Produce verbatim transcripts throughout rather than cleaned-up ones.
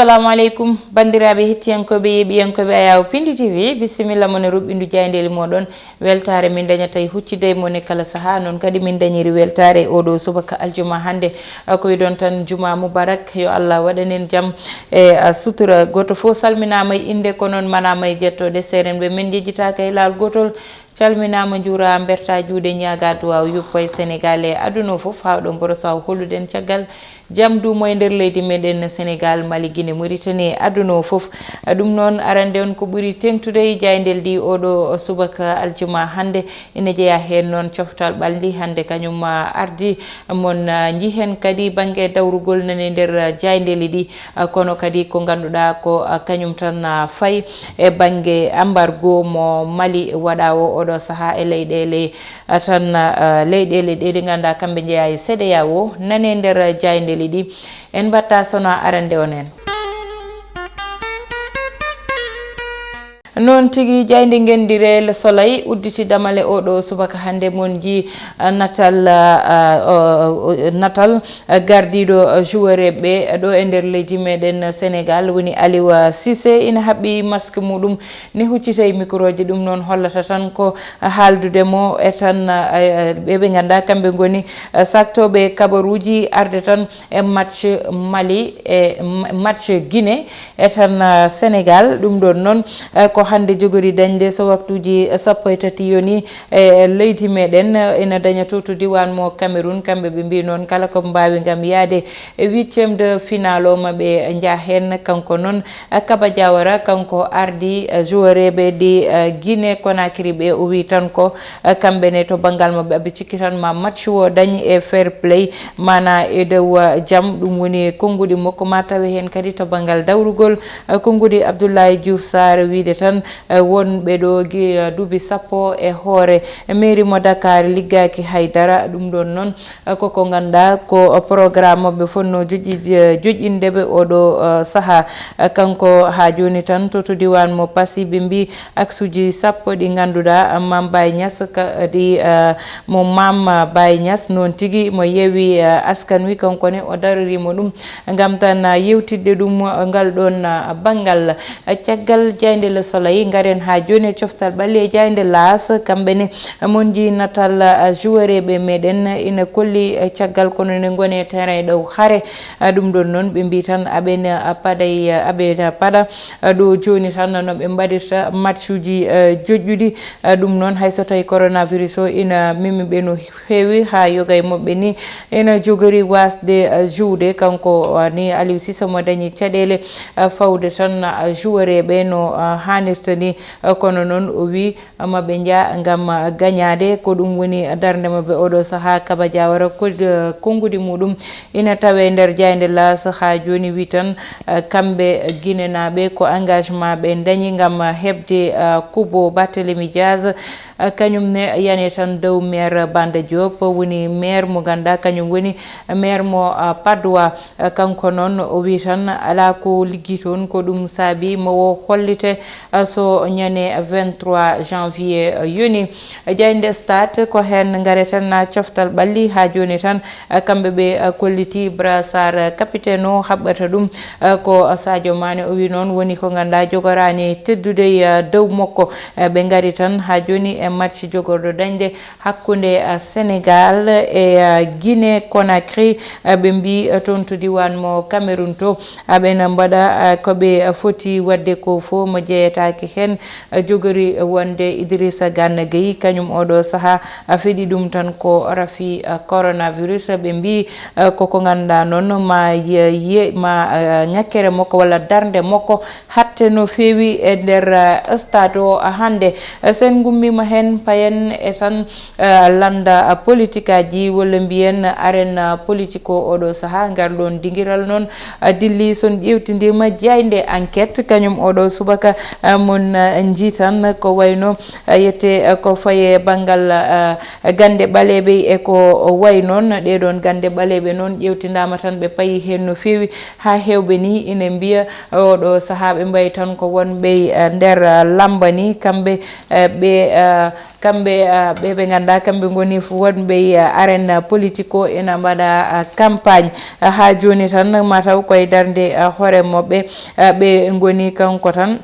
Assalamu aleykum, banndiraaɓe hettiyankooɓe, yeeɓiyankooɓe Ayaawo Pindi T V, bisimilla mon e ruɓɓindu jaayndeeli mooɗon. Weltaare min dañata e huccitde e mon e kala sahaa, noon kadi min dañiri weltaare e oɗo subaka aljuma hannde. A, ko wiɗon tan, juma mubarak, yo Allah waɗan en jam e, a, sutura. Gooto fof salminaama e innde, ko noon manaama e jettooɗe. Seerenɓe men njejjitaaka e laawol gootol, calminaama, njuuraa, mbertaa juuɗe, ñaagaa duwaaw yoppa e Senegaal e aduna o fof, haa ɗo mboro saw holluɗen caggal jam duumo e nder leydi meɗen Senegaal, Mali, Gine, Muritani e aduna o fof. Ɗum noon, arande on ko ɓuri teŋtude e jaayndeeli ɗi oɗo subaka aljuma hannde. Ina jeyaa heen noon coftal ɓalli hannde kañum, a, ardi mon, a, njihen kadi bannge dawrugol nani nder, a, jaayndeeli ɗi, a, kono kadi ko ngannduɗaa ko, a, kañum tan, a, fayi e bannge embargo mo Mali waɗaa o oɗo sahaa e leyɗeele, a, tan, a, leyɗeele ɗe ɗe ngannduɗaa kamɓe njeyaa e CEDEAO nani nder jaayndeeli ɗi. En mbaɗta sona arande on en. Noon tigi, jaaynde ngenndire Le Soleil udditi damal e oɗo subaka hannde, mon nji, a, natal, a, a, o, o, natal, a, gardiiɗo, a, joueur ɓe ɗo e nder leydi meɗen Senegaal, woni Aliou Cissé, ina haɓɓi masque muɗum, ne huccita e microoji. Ɗum noon hollata tan ko haaldude mo e tan, a, a, ɓe ɓe ngannduɗaa kamɓe ngoni, a, saktooɓe kabaruuji arde tan e match Mali e ma-, match Guinée e tan, ah, Senegaal. Ɗum ɗoon noon, eh, ko hannde jogori dañde so waktuuji sappo e tati yoni e leydi meɗen, eh, ina daña to, to diiwaan mo Cameroun. Kamɓe ɓe mbii noon kala ko mbaawi ngam yahde e huitième de finale o ma ɓe njah heen. Kanko noon, eh, Kaba Diawara, kanko ardi, eh, joueureɓe ɗi, eh, Guinée Conakry ɓe, o wii tan ko, eh, kamɓe ne to banngal maɓɓe aɓe cikki tan ma match o dañ e fair play, maanaa e dow, eh, jam. Ɗum woni konnguɗi makko, ma tawe heen kadi to banngal dawrugol, eh, konnguɗi Abdoulaye Diouf Sarr, wiyde tan, eh, wonɓe ɗo gi-, eh, duuɓi sappo e hoore mairie mo Dakar liggaaki hay dara. Ɗum ɗoon noon, eh, koko ngannduɗaa ko programme maɓɓe fotnoo joƴƴi-, eh, joƴƴinde ɓe oɗo, eh, sahaa. Eh, kanko haa jooni tan to, to diiwaan mo Passy, ɓe mbii aksuuji sappo ɗi ngannduɗaa, Mame Baye Niass ka-, ɗi, eh, mo Mame Baye Niass noon tigi mo Yewwi, eh, Askan Wi, kanko ne o daroriima ɗum ngam tan, eh, yewtidde ɗum, eh, ngal ɗoon, eh, banngal. Eh, caggal jaaynde Le Soleil, ngaren haa jooni e coftal ɓalli e jaaynde L'As, kamɓe ne mon nji natal, eh, joueureɓe meɗen ina kolli, eh, caggal kono ne ngoni e terrain ɗo hare. Eh, ɗum ɗoon noon ɓe mbii tan aɓe ne, eh, paɗa, eh, aɓe ne paɗa, eh, ɗo jooni tan no ɓe mbaɗirta matchuji, eh, joƴƴuɗi. Eh, ɗum noon hay so tawi coronavirus o ina memi ɓe no feewi haa yoga e maɓɓe ni ina jogori waasde, eh, juude. Kanko, eh, ni Aliou Cissé mo dañi caɗeele, eh, fawde tan, eh, joueureɓe no, eh, haanirta ni. Eh, kono noon o wii, eh, maɓe njaa ngam, eh, gañaade. Ko ɗum woni darnde maɓɓe oɗo sahaa. Kaba Diawara ko, eh, konnguɗi muɗum ina tawe nder jaaynde L'As haa jooni wii tan, eh, kamɓe Guinenaaɓe ko engagement ɓe dañi ngam, eh, heɓde, eh, kubo Barthélémy Diaz. Eh, kañum ne yani tan dow maire Banda Diop, woni maire mo ngannduɗaa kañum woni maire mo, ah, Patte d'Oie. Eh, kanko noon o wii tan alaa ko liggi toon, ko ɗum saabi mo o hollite, ah, so ñande vingt-trois janvier, eh, yoni. Jaaynde Stade ko heen ngareten na coftal ɓalli haa jooni tan. Eh, kamɓe ɓe, eh, kolliti brassard, eh, capitaine o haɓɓata ɗum, eh, ko Sadio Mané. O wii noon woni ko ngannduɗaa jogoraani teddude e, eh, dow makko. Eh, ɓe ngari tan haa jooni e match jogorɗo dañde hakkunde, eh, Senegaal e, eh, Guinée Conakry. Eh, ɓe mbii, eh, toon to diiwaan mo Cameroun to, eh, ɓe na mbaɗa, eh, ko ɓe, eh, foti waɗde ko fof mo jeyetaake heen, eh, jogori wonde Idrissa Gana Gueye, kañum oɗo sahaa, eh, feɗi ɗum tan ko rafi, eh, coronavirus. Ɓe mbii, eh, koko ngannduɗaa noon ma ye-, ye-, ma, eh, ŋakkere makko walla darnde makko hatte no feewi e nder, eh, stade o hannde. Eh, sen ngummiima heen, payen e tan, eh, lannda, eh, politikaaji, walla mbiyen arène, eh, politique o oɗo sahaa. Ngal ɗoon dingiral noon, eh, dilli, son ƴeewtindiima jaaynde Enquête, kañum oɗo subaka, eh, mon, eh, njiitan ko wayno, eh, yette, eh, ko faye banngal, eh, gannde ɓaleeɓe e ko wayi noon. Ɗee ɗoon gannde ɓaleeɓe noon ƴeewtindaama tan, ɓe payi heen no feewi. Haa heewɓe ni ina mbiya, oɗo sahaa ɓe mbayi tan ko wonɓe, eh, nder, eh, lamba ni, kamɓe, eh, ɓe, eh, Kamɓe, ah, ɓe ɓe ngannduɗaa, kamɓe ngoni wonɓe, ah, arène politique o, ena mbaɗa, ah, campagne. Ah, haa jooni tan, mataw koye darnde, ah, hoore maɓɓe, ah, ɓe ngoni kanko tan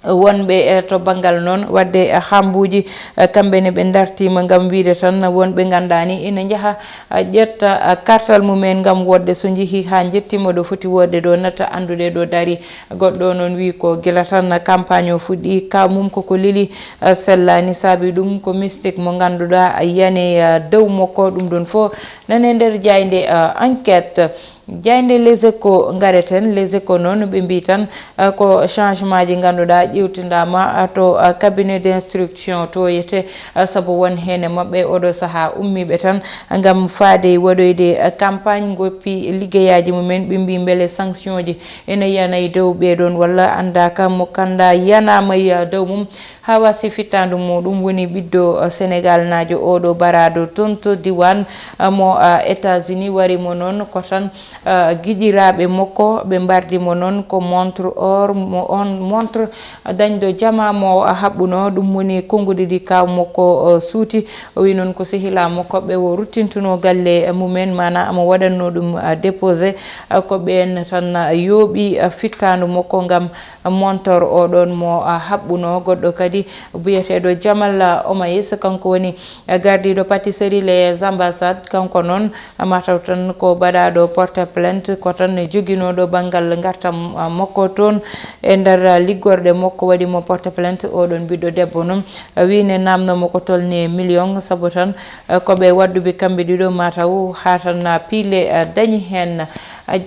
wonɓe, eh, to banngal noon waɗde, eh, hambuuji, eh, kamɓe ne ɓe ndartiima ngam wiyde tan wonɓe ngannduɗaa ni ina njaha, eh, ƴetta, eh, kartal mumen ngam woɗde so njehii haa njettiima ɗo foti woɗde ɗo, natta anndude ɗo darii. Goɗɗo noon wiyi ko gila tan campagne o fuɗɗi, ka mum koko leli, eh, sellaani, saabi ɗum ko mystique mo ngannduɗaa yani, eh, dow makko. Ɗum ɗoon fof nane nder jaaynde, eh, Enquête. Jaaynde Les Échos ngareten. Les Échos noon ɓe mbii tan, eh, ko changement ji ngannduɗaa ƴeewtindaama, eh, to, eh, cabinet d'instruction to yete, eh, sabu won heen e maɓɓe oɗo sahaa ummiiɓe tan ngam faade e waɗoyde, eh, campagne, ngoppi liggeyaaji mumen. Ɓe mbii mbele sanction ji ene yana e dow ɓee ɗoon walla anndaaka, mo kannda yanaama e dow mum. Haa waasi fittaandu muuɗum woni ɓiɗɗo, eh, Senegal naajo oɗo baraaɗo toon to diwan, eh, mo, eh, États-Unis, wari mo noon ko tan, eh, giƴiraaɓe makko ɓe mbardi mo noon ko montre or, mo on montre dañɗo jama mo haɓɓuno, ɗum woni konnguɗi ɗi kaaw makko, eh, suuti. O wi noon ko sehilaa makko ɓe o ruttintuno galle mumen, maanaa amo waɗanno ɗum, eh, déposé, eh, ko ɓeen tan, eh, yooɓi, eh, fittaandu makko ngam montor o ɗoon mo, ah, haɓɓuno. Goɗɗo kadi biyeteeɗo Jamal, ah, Omayes, kanko woni, ah, gardiiɗo pâtisserie Les Ambassades. Kanko noon, ah, mataw tan ko baɗaaɗo porte plainte, ko tan joginooɗo banngal ngartam, ah, makko toon e nder, ah, liggorɗe makko, waɗi mo porte plainte. O ɗoon ɓiɗɗo debbo noon, ah, wi ne naamno mo ko tolni million, sabu tan, ah, ko ɓe waɗduɓe kamɓe ɗiɗo mataw haa tan, ah, piile, ah, dañi heen.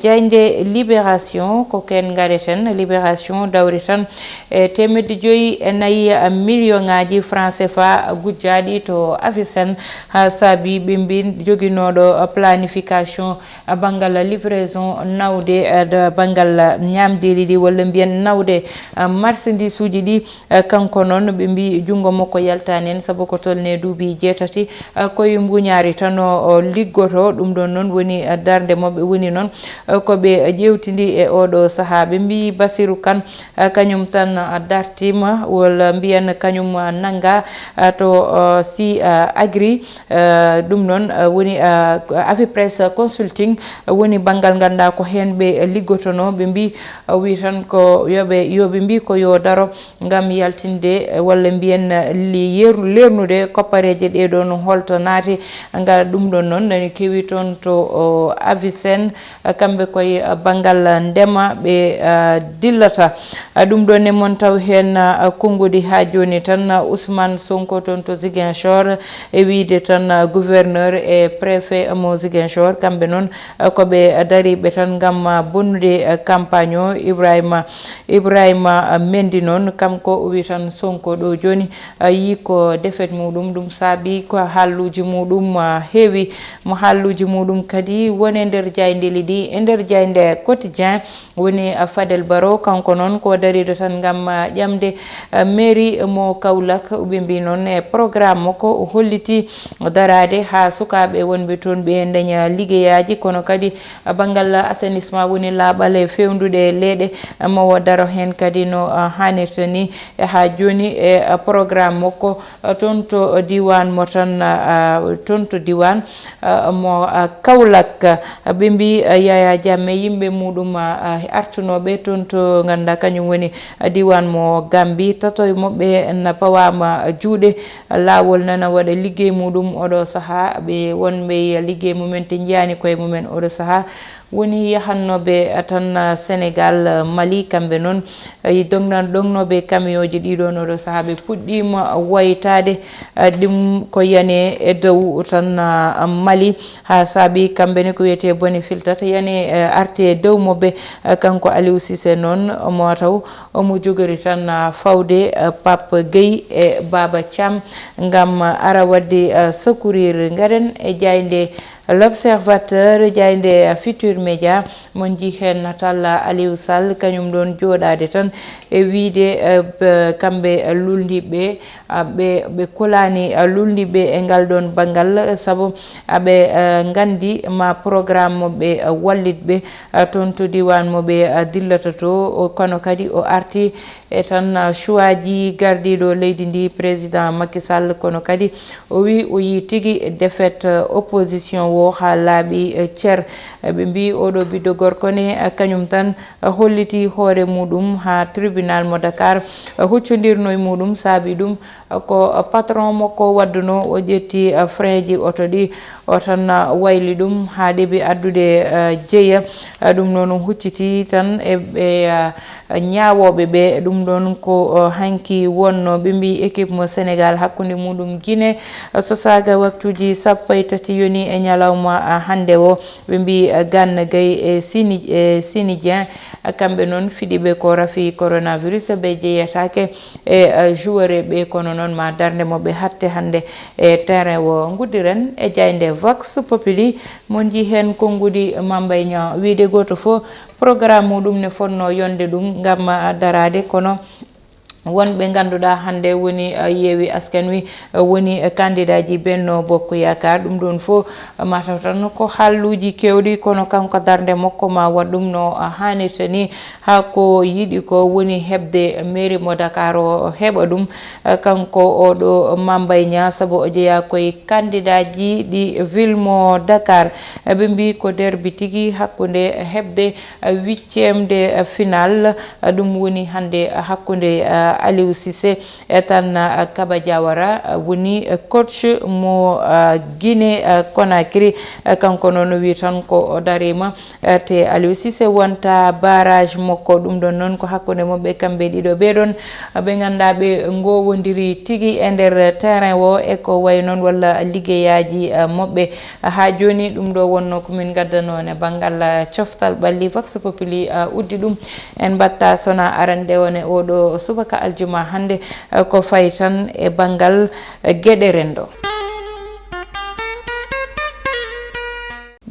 Jaaynde Libération, ko keen ngareten. Libération dawri tan e teemedde joyi e nayi million ngaaji franc C F A gujjaaɗi to Avicenne, haa saabi ɓe mbii joginooɗo planification banngal livraison nawde, eh, banngal ñaamdeeli ɗi walla mbiyen nawde, eh, marchandise uji ɗi. Eh, kanko noon, ɓe mbii junngo makko yaltaani heen, sabu ko tolni e duuɓi jeetati, eh, ko e mbuuñaari tan o, o liggoto. Ɗum ɗoon noon woni, eh, darnde maɓɓe woni noon, eh, ko ɓe ƴeewtidi e oɗo sahaa. Ɓe mbii Basiru Kan, eh, kañum tan, eh, dartiima, walla mbiyen kañum, eh, nannga, eh, to, eh, si, eh, agri, eh, ɗum noon, eh, woni, eh, Avipress Consulting, eh, woni banngal ngannduɗaa ko heen ɓe liggotonoo. Ɓe mbii, eh, wii tan ko yo ɓe, yo ɓe mbii ko yo daro ngam yaltinde, eh, walla mbiyen, eh, li-, yeer-, leernude koppareeje ɗee ɗoo no holto naati. Ngal ɗum ɗoon noon nani kewi toon to, o, Avicenne, eh, kamɓe koye, eh, banngal ndema ɓe, eh, dillata. Eh, ɗum ɗoon ne mon taw heen, eh, konnguɗi haa jooni tan, eh, Ousmane Sonko toon to Ziguinchor, e wiyde tan, eh, gouverneur e préfet mo Ziguinchor, kamɓe noon, eh, ko ɓe dariiɓe tan ngam, eh, bonnude, eh, campagne o. Ibrahima Ibrahima Mendy noon, kanko o wi tan Sonko ɗo jooni, a yii ko défaite muɗum, ɗum saabi ko haalluuji muɗum, a, heewi mo haalluuji muɗum kadi woni e nder jaayndeeli ɗi, e nder jaaynde Quotidien woni, a, Fadel Barro, kanko noon ko dariiɗo tan ngam, a, ƴamde, a, mairie mo Kaolack. Ɓe mbi noon e programme makko o holliti daraade haa sukaaɓe wonɓe toon ɓe ndaña ligeyaaji, kono kadi banngal assainissement woni laaɓal e feewndude leeɗe, mawo daro heen kadi no, ah, haanirta ni. E haa jooni e, ah, programme makko, ah, toon to diiwaan mo tan, ah, toon to diiwaan, ah, mo, ah, Kaolack. Ɓe mbii, ah, Yaya Jammeh yimɓe muɗum, ah, ah, artunooɓe toon to ngannduɗaa kañum woni, ah, diiwaan mo Gambie, tato e maɓɓe na pawaama juuɗe. Laawol nana waɗa liggey muɗum oɗo sahaa, ɓe wonɓe liggey mumen te njiyaani koye mumen oɗo sahaa, woni yahannooɓe tan Senegal, Mali, kamɓe noon, e dogna-, dognooɓe kamiyooji ɗiɗon oɗo sahaa, ɓe puɗɗiima waytaade, ɗum ko yani e dow tan Mali, haa saabi kamɓe ne ko wiyetee bone filtata yani, e, arte e dow maɓɓe, e, kanko Aliou Cissé noon, omo taw omo jogori tan, a, fawde, a, Pape Gueye e Baba Thiam ngam, a, ara waɗde, a, secourir. Ngaren e jaaynde, L'Observateur, jaaynde Futur Média, mon nji heen natal Aliou Sall, kañum ɗoon jooɗaade tan e wiyde, eh, b-, kamɓe luulndiiɓe, ah, ɓe, ɓe kulaani, ah, luulndiiɓe e ngal ɗoon banngal, sabu aɓe, eh, nganndi ma programme mo ɓe, eh, wallit ɓe, eh, toon to diiwaan mo ɓe, eh, dillata to, o, kono kadi o arti e tan, ah, choix ji gardiiɗo leydi ndi, président Macky Sall, kono kadi o wi o yii tigi défaite, ah, opposition o haa laaɓi, ah, cer. Ah, ɓe mbi oɗo ɓiɗɗo gorko ne, ah, kañum tan, ah, holliti hoore muɗum haa tribunal mo Dakar, ah, huccondirno e muɗum, saabi ɗum, ah, ko, ah, patron makko wadduno, o ƴetti, ah, frein ji oto ɗi, o tan, ah, wayli ɗum haa ɗeɓi addude, ah, jeya. Ah, ɗum noon hucciti tan e, e, ah, ñaawooɓe ɓe. Ɗum ɗoon ko, ah, hanki wonno. Ɓe mbi équipe mo Sénégal hakkunde muɗum Guinée, ah, sosaaka waktuuji sappo e tati yoni e ñalawma, ah, hannde o. Ɓe mbi, ah, Gana Gueye e Seny, e Seny Dieng, ah, kamɓe noon fiɗiiɓe ko rafi coronavirus, ɓe jeyetaake e, eh, joueur ɓe, kono noon ma darnde mo ɓe hatte hannde e terrain o. Nguddiren e jaaynde Vox Populi, mon nji heen konnguɗi Mame Mbaye Niang. Wiyde gooto fof programme muɗum ne fotno yonde ɗum ngam, ah, daraade, kono won ɓe ngannduɗaa hannde woni, ah, Yewwi Askan Wi, ah, woni, ah, candidat ji Benno Bokk Yaakaar. Ɗum ɗoon fof, ah, mataw tan ko haalluuji keewɗi, kono kanko darnde makko ma waɗ ɗum no, ah, haanirta ni. Haa ko yiɗi ko woni heɓde mairie mo Dakar o, o heɓa ɗum. Eh, kanko oɗo Mame Mbaye Niang, sabu o jeyaa koye candidat ji ɗi ville mo Dakar. Eh, ɓe mbi ko derbi tigi hakkunde heɓde, eh, huitième de, eh, finale. Eh, ɗum woni hannde, eh, hakkunde, eh, Aliou Cissé e tan, eh, Kaba Diawara, eh, woni, eh, coach mo, eh, Guinée, eh, Conakry. Eh, kanko noon o wi tan ko o dariima. Eh, te Aliou Cissé wonta barrage makko. Ɗum ɗoon noon ko hakkunde maɓɓe kamɓe ɗiɗo ɓee ɗoon, eh, ɓe ngannduɗaa ɓe ngoowondiri tigi e nder terrain o e ko wayi noon walla liggeyaaji, eh, maɓɓe. Haa jooni ɗum ɗo wonno ko min ngaddanoo ne banngal, eh, coftal ɓalli. Vox Populi, eh, uddi ɗum. En mbaɗta sona arande on e oɗo subaka aljuma hannde, eh, ko fayi tan e banngal, eh, geɗe renndo.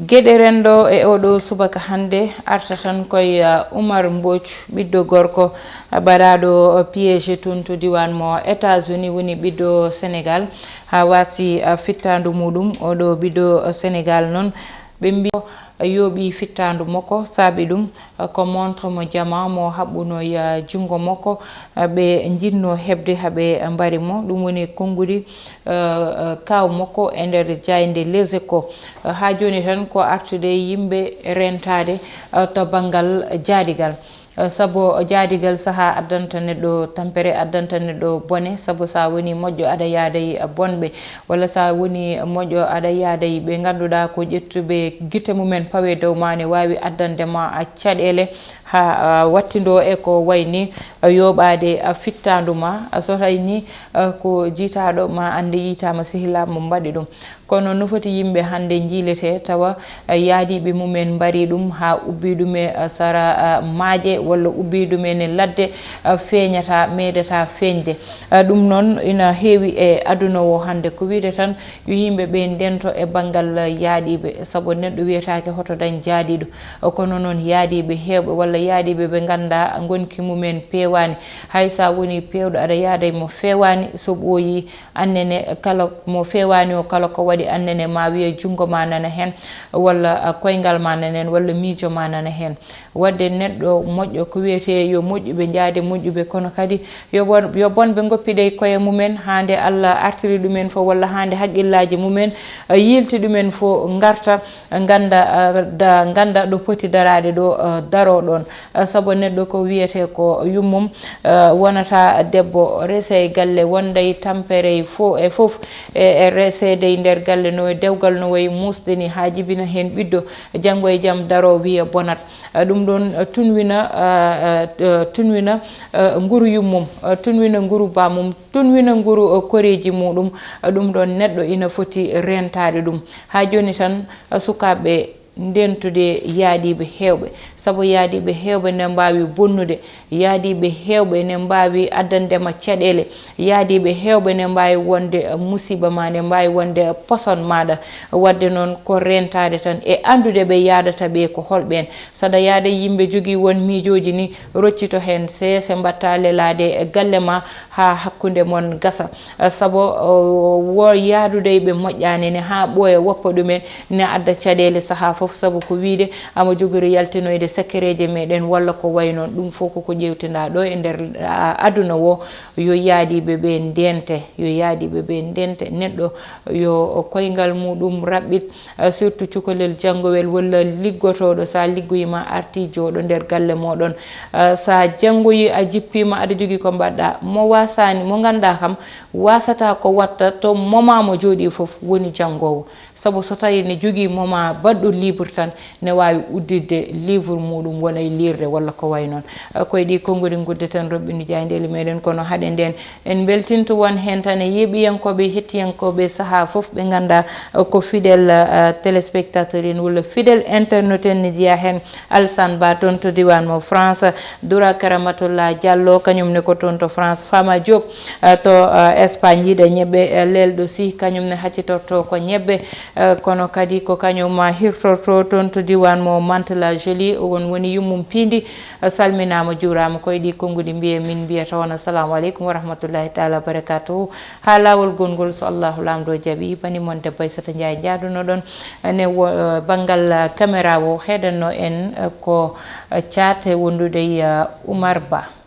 Geɗe renndo e oɗo subaka hannde arta tan koye, uh, Oumar Mbodj, ɓiɗɗo gorko, uh, baɗaaɗo, uh, piège toon to diiwaan mo États-Unis, woni ɓiɗɗo Sénégal, haa waasi, uh, fittaandu muɗum. Oɗo ɓiɗɗo, uh, Sénégal noon, ɓe mbi, uh, yooɓi fittaandu makko, saabi ɗum, uh, ko montre mo jama mo haɓɓuno e, uh, junngo makko, uh, ɓe njiɗno heɓde haa ɓe mbari mo. Ɗum woni konnguɗi eh, eh, kaaw makko e nder jaaynde Les Échos. Eh, haa jooni tan ko artude yimɓe rentaade, eh, to banngal jaadigal. Eh, sabu jaadigal sahaa addanta neɗɗo tampere, addanta neɗɗo bone, sabu so a woni moƴƴo aɗa yaada e bonɓe, walla so a woni moƴƴo aɗa yaada e ɓe ngannduɗaa ko ƴettuɓe gite mumen pawe dow ma ne waawi addande ma, ah, caɗeele. Haa, ah, wattindoo e ko wayi ni, ah, yooɓaade, ah, fittaandu ma, ah, so tawi ni, ah, ko jiytaaɗo ma annde yiytaama sehilaaɓe mum mbaɗi ɗum. Kono no foti yimɓe hannde njiiletee tawa, ah, yaadiiɓe mumen mbari ɗum haa ubbii ɗum e, ah, sara, ah, maaje walla ubbii ɗum en e ladde, ah, feeñataa, meeɗataa feeñde. Ah, ɗum noon ina heewi e aduna o hannde. Ko wiyde tan yo yimɓe ɓe ndento e banngal yaadiiɓe, sabu neɗɗo wiyetaake hoto dañ jaadiiɗo. Kono noon yaadiiɓe heewɓe walla yaadiiɓe ɓe nganndaa ngonki mumen peewaani. Hay so a woni peewɗo aɗa yaada e mo feewaani, so ɓooyii annene kala mo feewaani o, kala ko waɗi annene ma wiya junngo ma nana heen, walla, ah, koyngal ma nana heen, walla miijo ma nana heen. Waɗde neɗɗo moƴƴo ko wiyetee yo moƴƴuɓe njaade moƴƴuɓe, kono kadi yo bon-, yo bonɓe ngoppiɗe e koye mumen, haa nde Allah artiri ɗumen fof walla haa nde haqqillaaji mumen, ah, yiilti ɗumen fof ngarta. Ngannda, ah, da-, ngannda ɗo poti daraade ɗo, ah, daroo ɗoon. Ah, sabu neɗɗo ko wiyetee ko yummum, ah, wonata debbo, rese e galle, wonda e tampere e fo-, e fof, e, e reseede e nder galle no e dewgal no wayi muusde ni, haa jibina heen ɓiɗɗo, janngo e jam daroo wiya bonat. Ah, ɗum ɗoon, ah, tunwina, ah, ah, ah, tunwina, ah, nguru yummum, ah, tunwina nguru baamum, tunwina nguru, ah, koreeji muɗum. Ah, ɗum ɗoon neɗɗo ina foti rentaade ɗum. Haa jooni tan, ah, sukaaɓe ndentude yaadiiɓe heewɓe, sabu yaadiiɓe heewɓe ne mbaawi bonnude, yaadiiɓe heewɓe ne mbaawi addande ma caɗeele, yaadiiɓe heewɓe ne mbaawi wonde musiba ma, ne mbaawi wonde poson maaɗa. Waɗde noon ko reentaade tan e anndude ɓe yaadata ɓe ko holɓeen. Saɗa yaada yimɓe jogii won miijooji ni, roccito heen seese mbaɗta lelaade e galle ma haa hakkunde mon gasa. Sabu wo yaadude e ɓe moƴƴaani ne haa ɓooya woppa ɗumen, ne adda caɗeele sahaa fof, sabu ko wiyde ama jogori yaltinoyde sekkereeje meɗen walla ko wayi noon. Ɗum fof koko ƴeewtinɗaa ɗo e nder, a, aduna wo, yo yaadiiɓe ɓe ndente, yo yaadiiɓe ɓe ndente. Neɗɗo yo koyngal muɗum raɓɓit, eh, surtout cukalel janngowel walla liggotooɗo, so a liggoyiima arti jooɗo nder galle mooɗon. Eh, so a janngoyi a jippiima aɗa jogii ko mbaɗɗa, mo waasaani, mo ngannduɗaa kam waasata ko watta to moment mo jooɗii fof woni janngoowo. Sabu so tawii ne jogii moment baɗɗo libre tan, ne waawi udditde livre muɗum wona e liirde walla ko wayi noon. Eh, ko e ɗi konnguli nguddeten roɓɓindu jaayndeeli meɗen, kono haɗe nden en mbeltinto won heen tan e yeeɓiyankooɓe, hettiyankooɓe sahaa fof ɓe ngannduɗaa, eh, ko fidèle, eh, téléspectateur en walla fidèle internet en ne jeyaa heen. Alsan Ba toon to diiwaan mo France, Dura Karamatullah Diallo, kañum ne ko toon to France, Fama Diop, eh, to, eh, Espagne, yiɗa ñebbe, eh, lelɗo si, kañum ne haccitorto ko ñebbe, eh, kono kadi ko kañum, ah, hirtorto toon to diiwaan mo Mantes-la-Jolie, on woni yummum piindi, eh, salminaama, juuraama. Ko e ɗi konnguli mbiye min mbiyata on assalamu aleykum wa rahmatullahi taala wa barakatuhu. Haa laawol gongol, so Allahu Laamɗo jaɓi, bani mon debbo Aissata Ndiaye njaadunoɗon, eh, ne wo, eh, banngal, eh, caméra o, heɗanno en, eh, ko, eh, caate wondude e, eh, Oumar Ba.